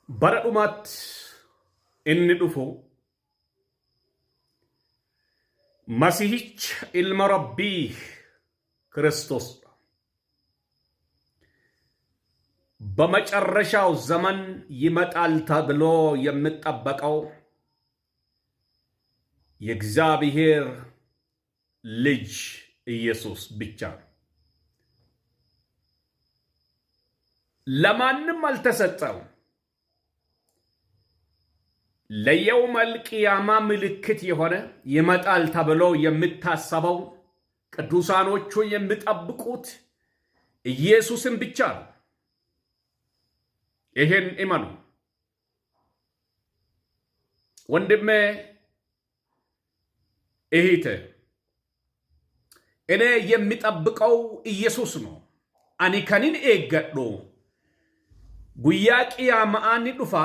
Bara dhumaatti inni dhufu Masihicha ilma Rabbii ክርስቶስ ነው። በመጨረሻው ዘመን ይመጣል ተብሎ የሚጠበቀው የእግዚአብሔር ልጅ ኢየሱስ ብቻ ነው። ለማንም አልተሰጠውም። ለየውመል ቂያማ ምልክት የሆነ ይመጣል ተብሎ የሚታሰበው ቅዱሳኖቹ የሚጠብቁት ኢየሱስን ብቻ ነው። ይህን እመኑ ወንድሜ፣ እህቴ። እኔ የሚጠብቀው ኢየሱስ ነው። Ani kanin eeggadhu guyyaa qiyaamaa ni dhufa,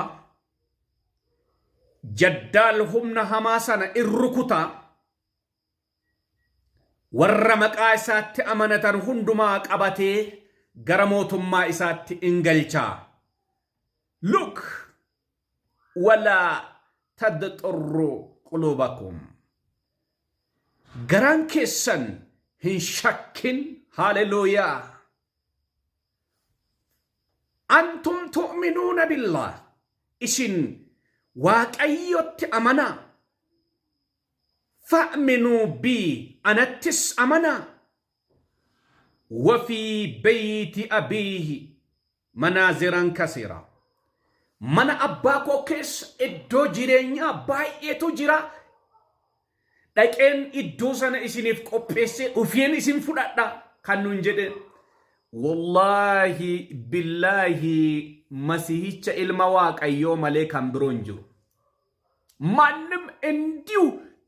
jaddaal humna hamaa sana in rukuta, warra maqaa isaatti amanatan hundumaa qabatee gara mootummaa isaatti in galcha. Look, ولا تضطروا قلوبكم, garaan keessan hin shakkin. Haleluuyaa. أنتم تؤمنون بالله, isin Waaqayyotti amanaa, فآمنوا بي, anattis amanaa. وفي بيت أبي منازل كثيرة, mana abbaa koo keessa iddoo jireenyaa baay'eetu jira. Dhaqeen iddoo sana isiniif qopheessee dhufeen isin fudhadha kan nun jedhe, wallaahi billaahi, Masihicha ilma Waaqayyoo malee kan biroo hin jiru. ማንም እንዲሁ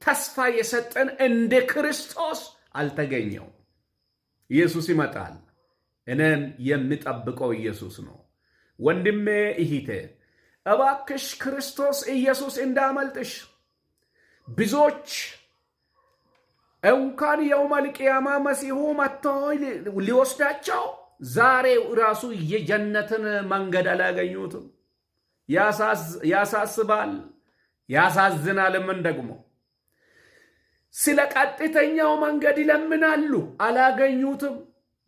ተስፋ የሰጠን እንደ ክርስቶስ አልተገኘው። ኢየሱስ ይመጣል። እኔም የምጠብቀው ኢየሱስ ነው። ወንድሜ፣ እህቴ፣ እባክሽ ክርስቶስ ኢየሱስ እንዳያመልጥሽ። ብዙዎች እንኳን يوم القيامة መሲሁ መጥቶ ሊወስዳቸው ዛሬ ራሱ የጀነትን መንገድ አላገኙትም። ያሳስባል፣ ያሳዝናልምን ደግሞ ስለ ቀጥተኛው መንገድ ይለምናሉ፣ አላገኙትም።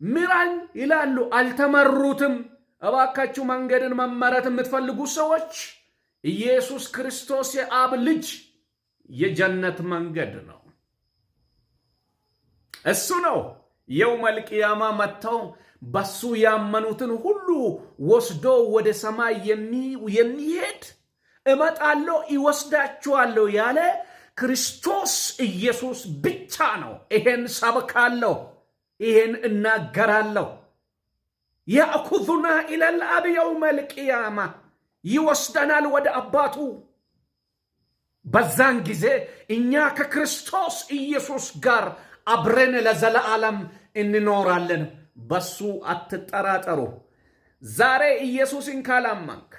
ምራኝ ይላሉ፣ አልተመሩትም። እባካችሁ መንገድን መመራት የምትፈልጉ ሰዎች ኢየሱስ ክርስቶስ የአብ ልጅ የጀነት መንገድ ነው። እሱ ነው يوم القيامة መጥተው በሱ ያመኑትን ሁሉ ወስዶ ወደ ሰማይ የሚሄድ፣ እመጣለሁ ይወስዳችኋለሁ ያለ ክርስቶስ ኢየሱስ ብቻ ነው። ይሄን ሰብካለሁ፣ ይሄን እናገራለሁ። يأخذنا إلى الأب يوم القيامة፣ ይወስደናል ወደ አባቱ። በዛን ጊዜ እኛ ከክርስቶስ ኢየሱስ ጋር አብረን ለዘለዓለም እንኖራለን። በሱ አትጠራጠሩ። ዛሬ ኢየሱስን ካላመንክ፣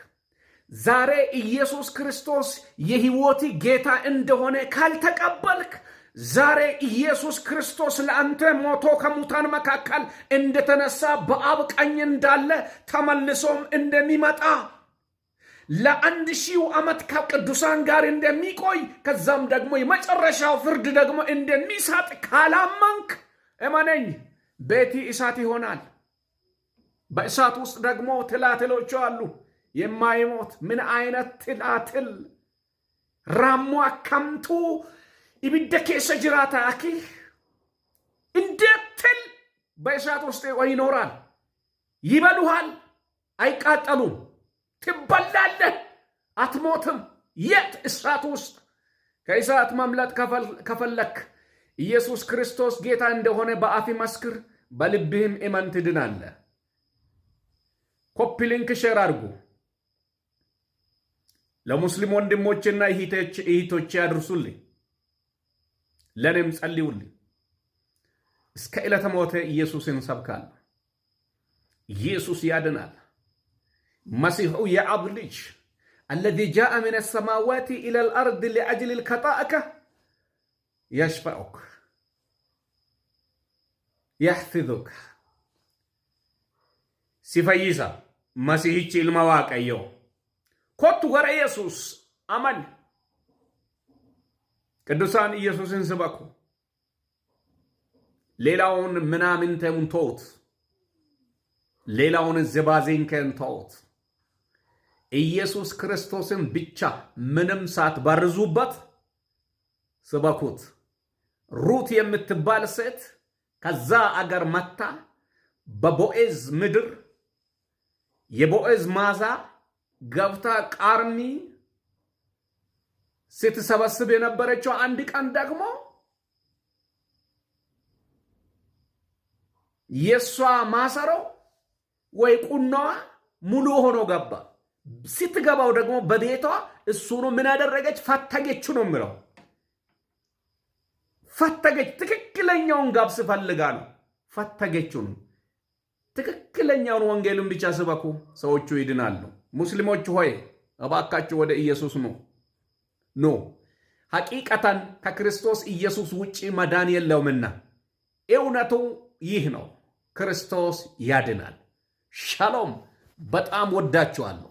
ዛሬ ኢየሱስ ክርስቶስ የሕይወት ጌታ እንደሆነ ካልተቀበልክ፣ ዛሬ ኢየሱስ ክርስቶስ ለአንተ ሞቶ ከሙታን መካከል እንደተነሳ፣ በአብ ቀኝ እንዳለ፣ ተመልሶም እንደሚመጣ፣ ለ1000 ዓመት ከቅዱሳን ጋር እንደሚቆይ፣ ከዛም ደግሞ የመጨረሻው ፍርድ ደግሞ እንደሚሰጥ ካላመንክ፣ እመነኝ፣ ቤትህ እሳት ይሆናል። በእሳት ውስጥ ደግሞ ትላትሎቹ አሉ። የማይሞት ምን አይነት ትላትል፣ raammoo akkamtu ibidda keessa jiraata? Aki እንዴት ትል በእሳት ውስጥ ይኖራል? ይበሉሃል፣ አይቃጠሉም። ትበላለህ፣ አትሞትም። የት? እሳት ውስጥ። ከእሳት ማምለጥ ከፈለክ ኢየሱስ ክርስቶስ ጌታ እንደሆነ በአፍህ መስክር፣ በልብህም እመን፣ ትድናለህ። Copy link፣ share አድርጉ። ለሙስሊም ወንድሞችና እህቶቼ አድርሱልኝ። ለእኔም ጸልዩልኝ። እስከ ዕለተ ሞቴ ኢየሱስን ሰብካለሁ። ኢየሱስ ያድናል። መሲሑ የአብ ልጅ الذي جاء من السماوات إلى الأرض لأجل الخطاك يشفعك يحفظك, si fayyisa. Masihichi ilma Waaqayyoo. Kottu gara Yesuus amani። ቅዱሳን ኢየሱስን ስበኩ። ሌላውን ምናምንቴውን ተውት። ሌላውን ዝባዚንኬን ተውት። ኢየሱስ ክርስቶስን ብቻ ምንም ሳትበርዙበት ስበኩት። ሩት የምትባል ሴት ከዛ አገር መጥታ በቦኤዝ ምድር የቦኤዝ ማሳ ገብታ ቃርሚ ስትሰበስብ የነበረችው አንድ ቀን ደግሞ የእሷ ማሰሮ ወይ ቁናዋ ሙሉ ሆኖ ገባ። ስትገባው ደግሞ በቤቷ እሱኑ ምን ያደረገች ፈተገችው ነው የሚለው። ፈተገች። ትክክለኛውን ገብስ ፈልጋ ነው ፈተገችው ነው። ትክክለኛውን ወንጌልን ብቻ ስበኩ፣ ሰዎቹ ይድናሉ። ሙስሊሞች ሆይ እባካችሁ ወደ ኢየሱስ ኑ ኑ። ሐቂቀተን ከክርስቶስ ኢየሱስ ውጭ መዳን የለውምና እውነቱ ይህ ነው። ክርስቶስ ያድናል። ሻሎም። በጣም ወዳችኋለሁ።